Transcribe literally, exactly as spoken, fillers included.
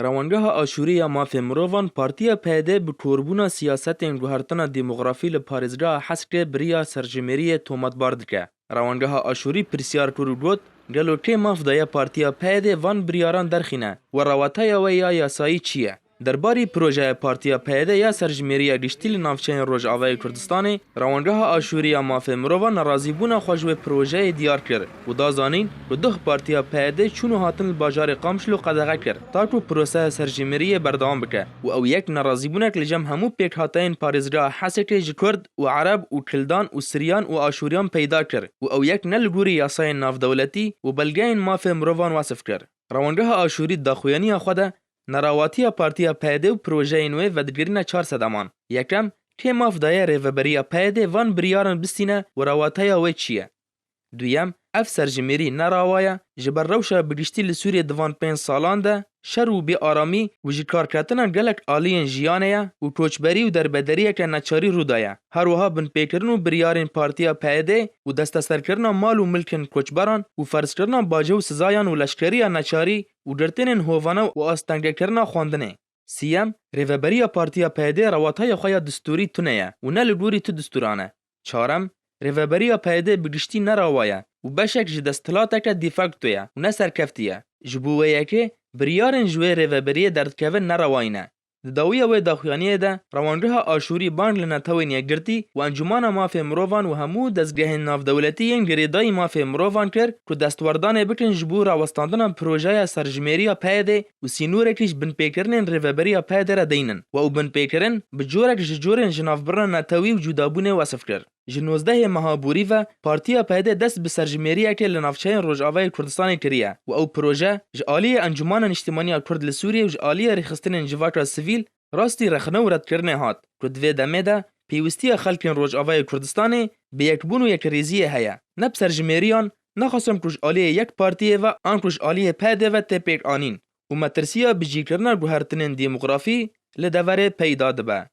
Rewangeha Aşûrî ya Mafê Mirovan, Partiya P Y D bi korbûna siyasetên guhertina demografî li parêzgeha Hesekê bi riya serjimêriyê tometbar dike. Rewangeha Aşûrî pirsyar kir û got, gelo kê maf daye Partiya P Y D van biryaran derxîne û rewataya wê ya yasayî çi ye? Derbarî projeya Partiya P Y D ya serjimêriya giştî li navçeyên Rojavayê Kurdistanê, Rewangeha Aşûrî ya Mafê Mirovan nerazîbûna xwe ji wê projeyê diyar kir û da zanîn ku duh Partiya P Y D çûn û hatin li bajarê Qamişlo qedexe kir, ta ku proseya serjimêriyê berdewam bike û ew yek nerazîbûnek li cem hemû pêkhateyên parêzgeha Hesekê ji Kurd û Ereb û Kildan û Siryan û Aşûriyan peyda kir û ew yek ne li gorî yasayên navdewletî û belgeyên mafê mirovan wesif kir. Rewangeha Aşûrî di daxuyaniya xwe de nerawatiya Partiya P Y D û projeyên wê vedigirîne çar sedeman. Yekem, kê maf daye rêveberiya P Y D van biryaran bistîne û rewataya wê çi ye? Duyem, ev serjimêrî ne rawa ye, ji ber rewşa bi giştî li Sûriyê di van pênc salan de şer û bêaramî û ji kar ketina gelek aliyên jiyanê ye û koçberî û derbederiyeke neçarî rû daye. Her wiha binpêkirin û biryarên Partiya P Y D û desteserkirina mal û milkên koçberan û ferzkirina bace û sizayan û leşkeriya neçarî û girtinên hovane û astengekirina xwendinê. Siyem, rêveberiya Partiya P Y D rewataya xwe ya distûrî tune ye û ne li gorî tu distûran e. Çarem, rêveberiya P Y D bi giştî ne rawa ye û beşek ji desthilateke de facto ye û ne serkeftî ye. Ji bo wê yekê, biryarên ji wê rêveberiyê derdikevin ne rewayî ne. Di dawiya wê daxuyaniyê de, Rewangeha Aşûrî bang li Netewên Yekgirtî û Encûmana Mafê Mirovan û hemû dezgehên navdewletî yên girêdayî mafê mirovan kir ku destwerdanê bikin ji bo rawestandina projeya serjimêriya P Y D û sînorekî ji binpêkirinên rêveberiya P Y D re deynin û ew binpêkirin bi corek ji corên jinavbirina netewî û cudabûnê wesif kir. Ji nozdehê meha borî ve Partiya P Y D dest bi serjimêriyekê li navçeyên Rojavayê Kurdistanê kiriye û ew proje ji aliyê Encûmana Niştimaniya Kurd li Sûriyê û ji aliyê rêxistinên civaka sivîl rastî rexne û redkirinê hat ku di vê demê de pêwîstiya xelkên Rojavayê Kurdistanê bi yekbûn û yekrêziyê heye. Ne bi serjimêriyan, ne xwesim ku ji aliyê yek partiyê ve an ku ji aliyê P Y D ve tê pêk anîn û metirsiya bicîkirina guhertinên demografî li deverê peyda dibe.